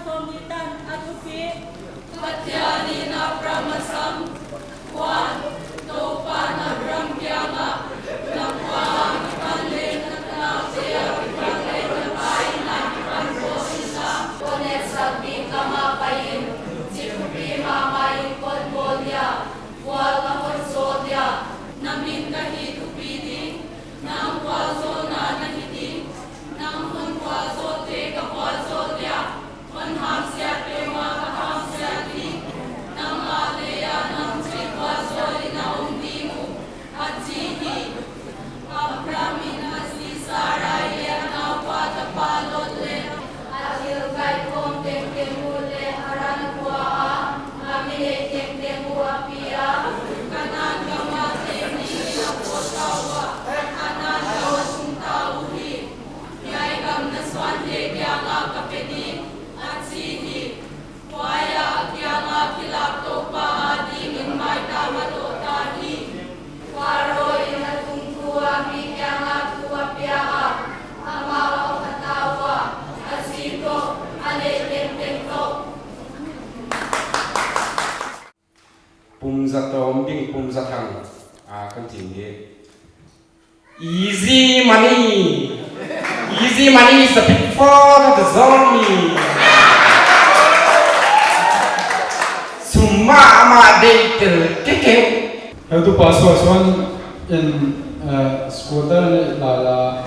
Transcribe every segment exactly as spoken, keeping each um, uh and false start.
Sawm ni tan a thupi. Pathian in Abraham a sam. Huan, Toupan Abraham kiangah, na khua a kipan leh na tanaute a kipan leh na pa in a kipan bawl inla, kon etsak ding gam ah pai in, chi thupi mahmah in kon bawl dia, vual ka hon zawl dia, na min ka hih thupi ding, nang vualzawlna na hi ding, nang hon vualzawlte ka vualzawl dia, hon hamsiat peuhmah ka hamsiat ding, nang a lei a nang chih vualzawl in a om ding uh, a chi hi. Abraham in a zi Sarai leh a naupa tapa Lot leh a thil kaikhawm tengteng uh leh Haran khua a a mi neih tengteng uh a pi a, Kanan gam ah teng dingin a pawt ta ua, Kanan gam a tung ta uhi. Hiai gam na suante kiangah ka pe ding, a chi hi. Huai a kiangah kilak Toupa adingin maitam a doh ta hi. Pharaoh in a tungthu a mi kiangah thu a pia a, amah a om ta ua, a zi toh, a lei tengteng toh. Pum za tawm ding, pum za thang, a, kan ching hi. Easy money. Easy money is a pitfall of the zombie. Sum mahmah deih tel keke. Heutupa Suansuan in, eh, scooter nei lala.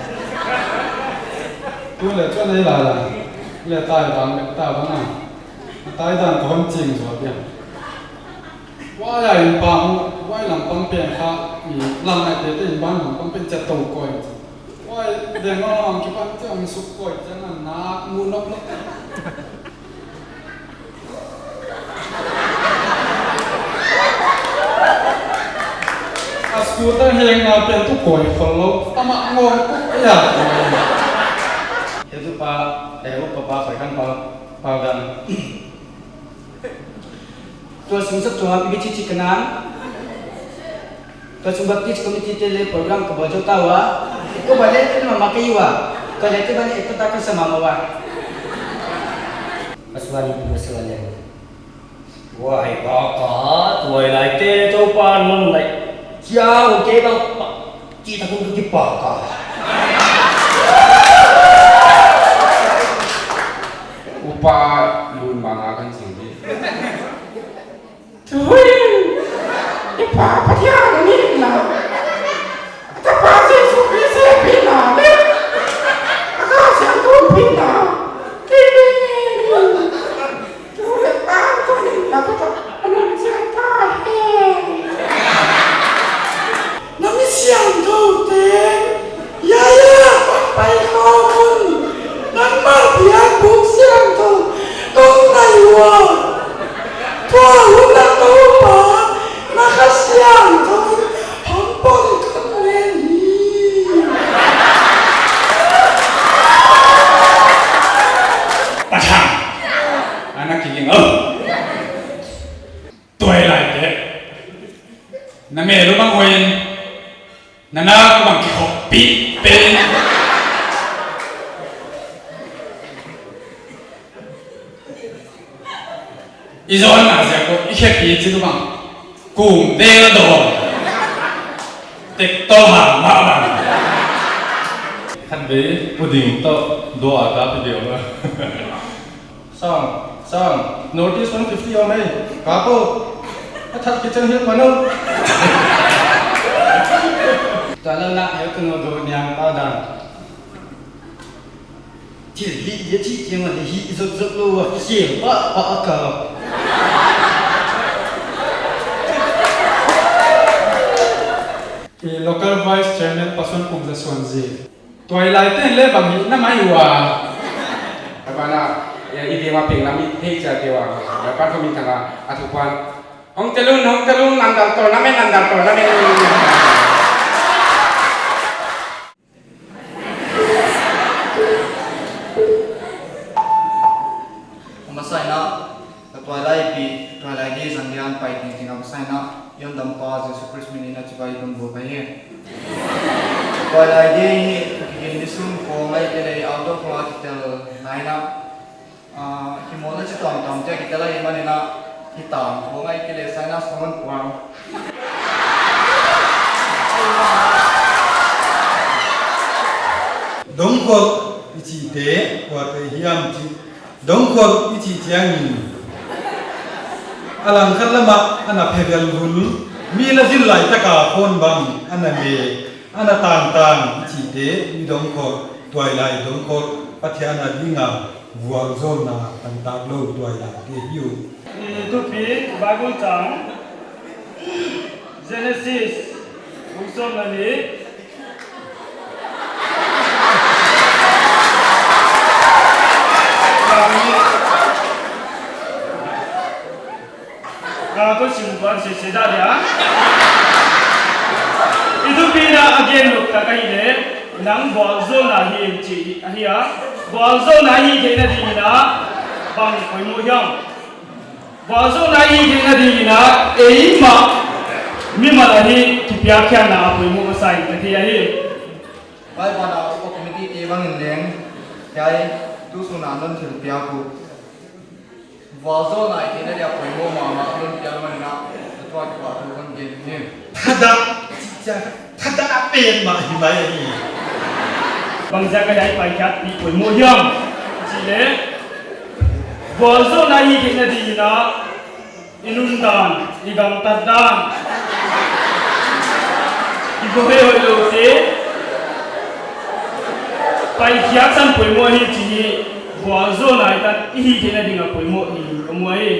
Tu leh chuan nei lala. Leh tai bang, leh ta bang a. Tai dan ka hon ching zual dia. Huai a in pang, huai lam pang pen kha, mi lam ngai tete in ban lam pang pen chet tou koi. Huai deng lam kipan chiang suk koi chiang a na mu nop nop. A scooter hengna pen tu koi khol lou, amah ngawng kuk a ya. Heutupa, eh, upa pa khoi kan pau, pau dan. Tua sung sap tua pi chi chi ka nan. Tua sung Baptist Committee te leh program ka bawl zou ta ua. Ko ba leh te mahmah ka hi ua. Tua leh te ban ek ta ka sa mahmah ua. Ka suan, ka suan leh. Huai baka, tuailaite Toupan hon nai. Chia, okay bang. Chi ta kung ki pa ka. Upa Lun Manga kan ching hi. Tui! I Pa Pathian a hihna. A Tapa Jesu Khrist hehpihna leh a Kha Siangthou hehpihna. Amen. Tu leh tan kawm in na kha ta, a nung siang ta hen. Na mi siangthou te, ya ya, kon pai khawm un. Nangmah piak buk siangthou kon nai ua. Tua hun a Toupa, na Kha Siangthou in hon pawt kon ngen hi. Pathian. Ana kiging o. Tuailaite. Na mel uh bang hoih in. Na nak uh bang kikhop pihpih. I zawnna ziak uh, i khepi chih uh bang. Kum del dawm. Tek tawh hang mah bang. Khatvei, pu ding tawh, dua a ka pi deuh mah. Sang, sang, notice one fifty om ei, ka ko. A that kitchen hill pano. Tua lou na, heutu no do niang pa dan. Thil hih dia chih chiang a leh hih zot zot lou a, siam pah pah a ka. I local vice chairman Pa Suan Pum Za Suan zi. Tuailaite'n leh bang hihna mai ua. Abana, ya, i veng a peng lam i thei chia te ua. Ya, pan ko min thanga, a thu pan. Hong telun, hong telun, nandal tournament, nandal tournament. A masa in a, ka tuailai pi, tuailai di zang lian pai ting ting a masa in a, i hondampa Jesu Khrist min in a chibai dong bo pai hi. Tuailai di hi, ka kigin di sum ko ngai te leh out of work tel nai na. Ah, hi mawlna chi tuamtuam te kitelai manin a, hi tang khong ai kile sinus khong hon puang. Dongkhol i chihte, kuate hiam chih. Dongkhol i chih chiangin, a langkhat lam ah ana phe velvul, mi la zin lai tak a phone bang ana me, ana tangtang i chihte, mi dongkhol, tuailai dongkhol, Pathian a ding a vualzawlna tangtak lou tuailai te hi uh. I thupi Bible chang, Genesis, bung sawm leh nih. Ah, kou sim tuan sese dah dia. I thupi na again luk tak ahihleh, nang vualzawlna hi chih ahi a. Vualzawlna hi theihna dingin a, bang poimoh hiam. Vualzawlna hi theihna dingin a, eimah mimal ahi kipiakkhiakna a poimoh masa in ka thei ahi. Bible a upa committee te bangin leng, hiai tusun a non thilpiak uh. Vualzawlna hi theihna dia poimoh mahmah non piak manin a, tua kipahthu kon gen hi. Thadah, thadah pen mah hi mai hi. Bangziak a hiai paikhiatpih poimoh hiam chih leh, vualzawlna hi theihna dingin a, i nundan, i gangtat dan, i hoihhoihlou te paikhiaksan poimoh hi chih hi, vualzawlna i tat i hi theihna ding a poimoh hi ka mu hi.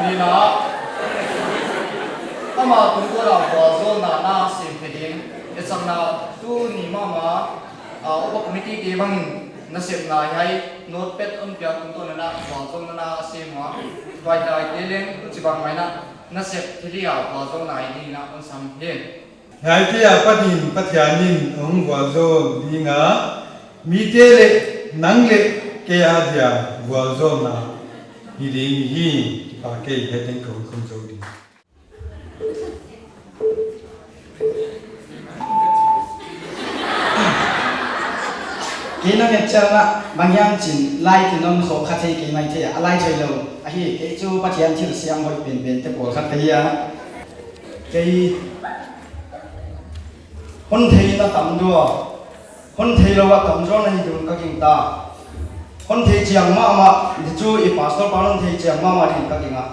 Nihna, ama tungtawn a vualzawlna na sem theih ding, etsakna tuni mahmah, ah, upa committee te bangin nasepna hiai notepad hon piak tungtawn in a vualzawlna na sem ua, tuailai te leng huchibang mai in a nasep thei leh vualzawlna hi ding in a hon sam hi. Hiaite apat in Pathian in hon vualzawl ding a, mite leh nang leh kei a dia vualzawlna hi ding hi. Kipak e, hiai teng ka hon khum zou ding. Kei nang et chiang a, bang hiam chin lai tin non khawk kha thei kei maithei a, a lai thei lou ahi. Kei chu Pathian thilsiam hoih penpen te pawl khat ka hi a. Kei hon theihna tam zaw, hon theilou a tam zaw na hi ding ka gingta. Hon theih chiang mahmah, ni chu i pastor pa'n hon theih chiang mahmah ding ka ging a.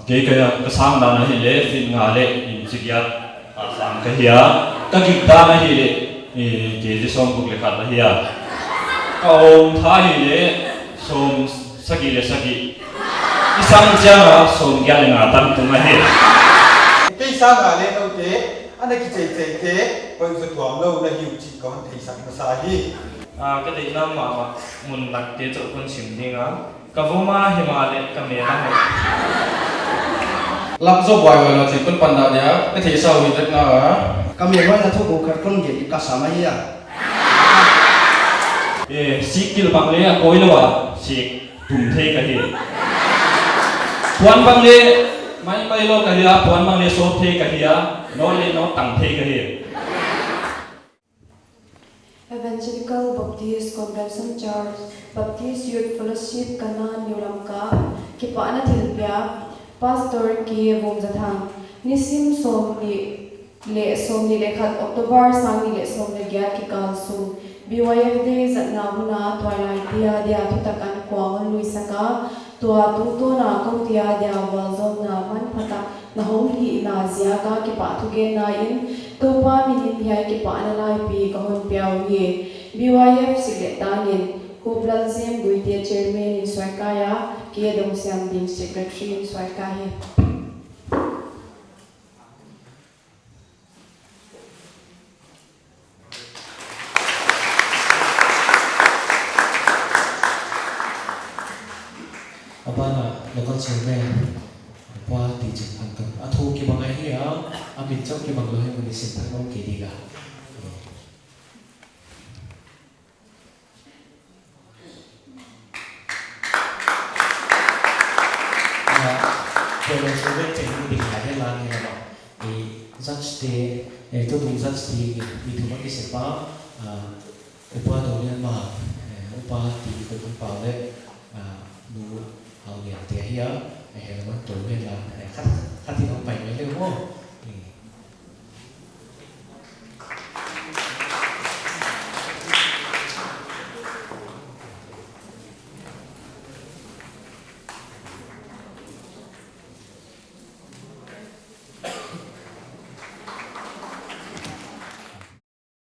Kei ka, ka sang dan ahihleh feet nga leh inch giat a sang ka hi a. Ka gik dan ahihleh, eh, kg sawmguk leh khat ahi a. Ka om tha ahihleh sawmsagih leh sagih. I sang chiang a sawmgiat leh nga tan tung ahi. Kei sang a leh noute, ana kicheichei te, hoih zaw tuamlou na hi uh chih ka hon theisak masa hi. Ah, ka deihna mahmah mun lak te chauh kon sim ding a. Ka vom a himahleh ka mel a hoih. Lam zaw buaihuai lou chin kon pan dah dia, ka theihsa uh hi vek na a. Ka mel hoihna thu khat kon gen ka sam ahi a. Eh, sik kil bang leh a koi lou a, sik tum thei ka hi. Puan bang leh maimai lou ka hi a, puan bang leh sawp thei ka hi a, nawt leh nawt tang thei ka hi. Evangelical Baptist Convention Church, Baptist Youth Fellowship Kanna New Lamka, kipahna thilpiak, Pastor K. Vungzathang, nisim sawmnih leh sawmnih leh khat October sang nih leh sawm leh giat kikal sung, B Y F Day zatna hun a tuailai te a dia thutak ankuang hon luisak a, tua tungtawn a kou te a dia vualzawlna manpha tak na hon hihna ziak a kipahthu genna in, Toupa min in hiai kipahna laipi ka hon pia uhi. B Y F sik leh tang in, Hup Lalzem Guite Chairman in suaikai a, K. Dongsiamding Secretary in suaikai hi. A ban ah local chairman, Upa T. Chinthang toh. A thu kibang ahi a, a min chauh kibang lou hi mun i sin thak lou kei ding a. Ah, kei leh sawm leh teng ding lai hial lai hial a. Eh, judge te, eh, tu dung judge te, eh, mi thum a kisem a, ah, Upa Donian Mang, eh, Pa ti ko tung pau leh, ah, nu Hau Niang te hi a, a hel man tou hen la, eh, khat, khat in hong pai mai leh maw.